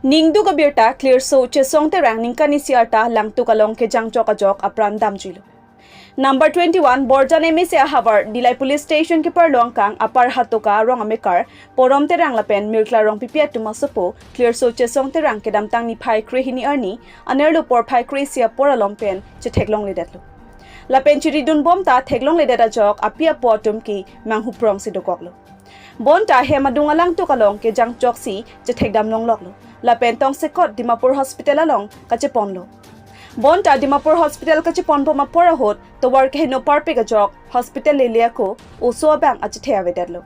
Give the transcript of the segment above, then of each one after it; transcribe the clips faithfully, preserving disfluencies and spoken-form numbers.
Ningduk abirta Klirso Chesong Terang ningkan isi arta Langtuk along kejangchok ajok apran damjuilo. Number twenty-one Borjan M A C ahavar Dillai Police Station keparlo angkang apar hatoka rong amekar Porom Terang lapen Mirkla Rongpipi atum asopo Klirso Chesong Terang kedamtang niphai krehini arni anerlo porphai krehini apor along pen chetheklongledetlo. Lapen chiridunbom ta theklongledet ajok api apo atum ke manghuprong si dokoklo. Bonta hem adung alangtuk along kejangchoksi chethekdam longloklo. Lapen tongsekot Dimapur Hospital along kacheponlo. Bonta Dimapur Hospital kacheponbom apor ahut tovar keheno parpik ajok hospital lele ako oso abang achethe avedetlo.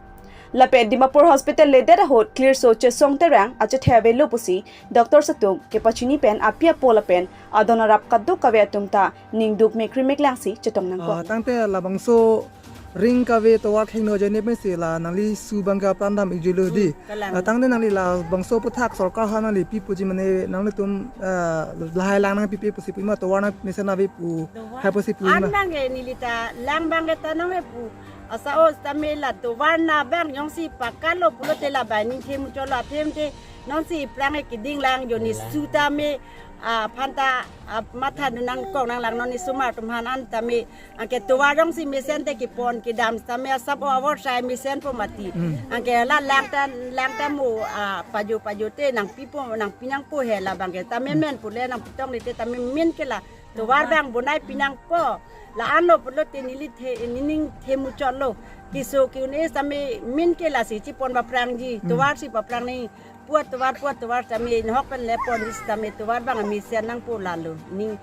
Lapen Dimapur Hospital ledet ahut Klirso Chesong Terang achethe avelo pusi doctors atum kepachini pen api apo lapen adon arap kaduk kave atum ta ningduk mekri meklangsi chetong nangkok. Ah, tangte labangso ring kave tovar khengno ajoine pensi la nangli su abangke apran dam-ikjuilo di. Kalang. Ah, tangte nangli labangso aphuthak sorkar ha nangli pipuji mane nanglitum, ah, lahai lang nangpipe pusi pu ma tovar nangmesen ave pu. Tovar. Hai pusi pu ma. An abangke neli ta lang abangke ta nangve pu. Asa o sitame la tovar na abang jongsi pakalo pulote la bang ning themu cholo athemthe nonsi aphrang keding lang joni su tame, ah, aphan ta, ah, matha dun nangkok nanglang non ni sumar atum aphan an tame. Anke tovar jongsi mesen te kepon kedam tame asap o awor sai mesenpo mati. Hmm. Anke la lang ta, lang ta mo, ah, pajo pajo te nangpipo nangpi nangpo he la abangke tame men pule nangpi tongle te tame men ke la tovar abang bonai pi nangpo. La-anlo pulote neli the, nening themu cholo. Keso ke-un-e tame men ke lasi chepon ba aphrangji. Hmm. Tovar si ba aphrang ni. Puat tovar, puat tovar tame nahok pen le pon sitame tovar abang amesen nangpo lalo. Ning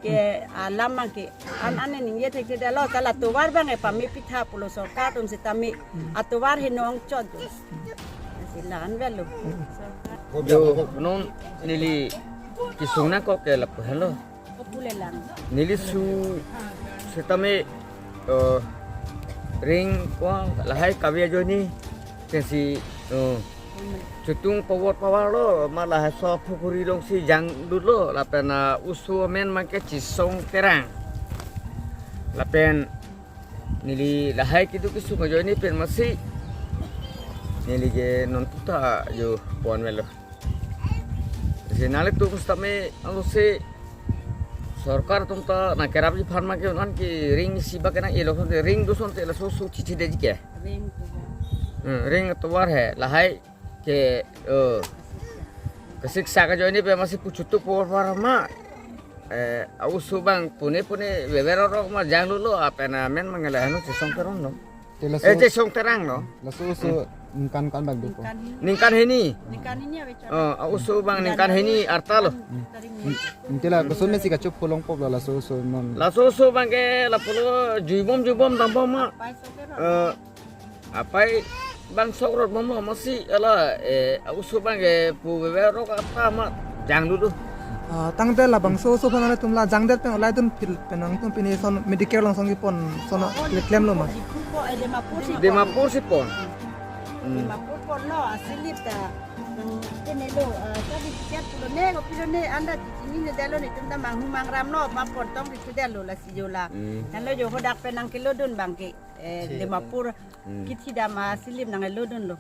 ke alam abangke an an ningje thekthedetlo ta la tovar abangke pame pitha pulo sorkar atum sitame atovar heno ongchot jo. Sila an velo. Jo, non neli kesung nangkok ke lapu henlo. Neli su sitame, eh, ring ko lahai kave ajoine pensi, eh, chutung pavot pavarlo ma lahai so phukuri alongsi jangdutlo lapen, ah, oso amen abangke Chesong Terang. Lapen neli lahai keduk kesung ajoine pen masi neli ke non puta jo pon avelo. Si nanglitum sitame alose sorkar atum ta nangkerapji aphan abangke non ke ring isi abangke nang-elo asonte ring do asonte laso oso chichedetji ke. Ring tovar. Hmm, ring tovar he lahai ke, eh, kesiksak ajoine pen masi pu chutung pavot pavar ma. Eh, a-oso abang pune pune vever rok ma jangdutlo lapen amen abang lahai no Chesong Terang lo. Te laso, eh, Chesong Terang lo. Laso oso ningkan ko-an abang dopo? Ningkan hini. Ningkan hini. Ningkan hini ave chot. Oh, a-oso abang ningkan hini arta lo. Ningkan hini. Hmm. Te la koson pensi kachepho longpo la laso oso non? Laso oso abangke lapulo juibom juibom dambom ma. Apai sok ke ro. Eh, apai abang sok rot bom ma masi la, eh, a-oso abangke pu vever rok aphrang ma jangdutlo. Ah, tangte labangso oso aphan nangtum la jangdet pen olai dun phil pen nangtum pini son medical along song kepon son klemlo ma? Dimapur si pon. Dimapur si pon. Hmm. Dimapur ponlo asilip ta. Nang pini lo, ah, tadi chat pulo ne, kopilo ne, anda chinine detlo netum ta manghu mangramlo, ma pon tong di sudah lo lasi jo la. Hmm. Nanglo jo hadak pen nangkelodun abangke, eh, Dimapur. Hmm. Kithi dam asilip nanglodunlo.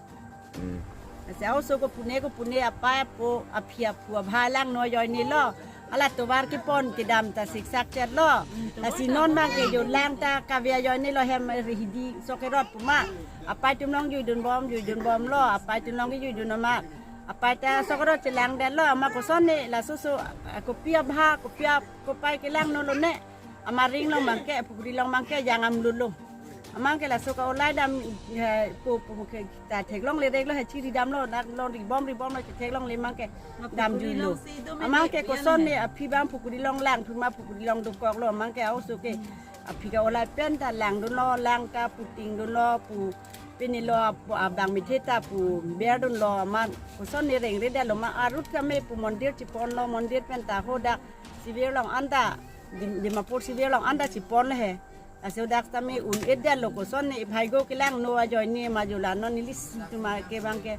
Hmm. Lasi a-oso kopune kopune apai apo aphi aphu abha langno ajoinelo. Hala tovar kepon kedam ta siksak chetlo. Lasi non abangke jo lang ta kave ajoinelo hem rihidi sok erot pu ma. Apai atum along juidunbom juidunbomlo. Apai atum along juidun amat. Apai ta sok erot chelangdetlo amat koson ne laso oso, ah, kopi abha kopi ap kopai kelangno lo ne. Amat ring along abangke, phukuri along abangke jang amlulo. Amat ke laso ka-olai dam, eh, pu, pu, pu, ke, ta theklongle detlo he chiri damlo, dak along ribom, ribomlo chetheklongle amat ke damjuilo. Amat ke koson ne aphi abang phukuri along lang, thuma phukuri along dokoklo, amat ke a-oso ke aphi ka-olai pen ta langdunlo, lang ta putingdunlo, pu pinilo ap-, abang mithe ta pu berdunlo, amat koson ne rengredetlo, amat arut kame pu mondir cheponlo, mondir pen ta hadak civil along anta, Dim-, Dimapur civil along anta cheponlo he. Laso dak tame un-edetlo koson ne bhaigo kelangno ajoine ma jo la non neli su atum ke abangke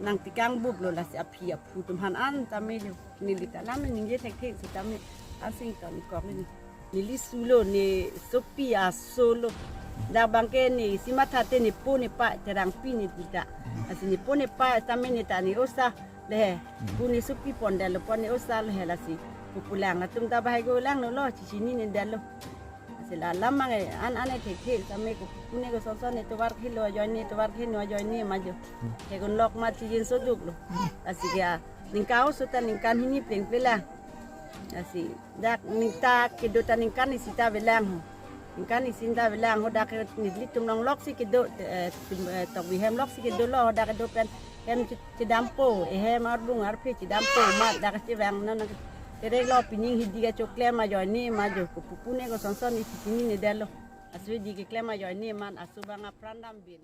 nangtekang buplo lasi aphi aphu atum aphan an tame jo neli ta lam ningje thekthe sitame asing tonkok ne. Neli sulo ne sopi aso lo. Dak abangke ne isi matha te ne po ne pa Terangpi ne tita. Lasi ne po ne pa tame ne ta ne osa Le he, pune supi pondetlo, pone osal he lasi. Pupu lang atum ta bahai go lang lo, lo, chinine detlo. Lasi la lamang e, an an e thekthe, same ko pune ko sonson ne tovar khelo ajoine, tovar kheno ajoine ma jo. He gun lok ma chijin sojuklo. Lasi ke a, ningkan oso ta ningkan hini plengple lang. Lasi dak ningta kedo ta ningkan isi ta avelang ho. Ningkan isi ta avelang ho, dak ke nelitum along lok si kedo, eh, tum, eh, Tokbi hem lok si kedo lo, ho dak kedo pen hem chi-, chidampo, ehem arbung arphe chidampo, ma dak chevang non. Terek lo pining hidi kechoklem ajoine ma jo, ko pupune ko sonson ne chinine detlo. Asu hidi keklem ajoine man, asu bang apran dambin.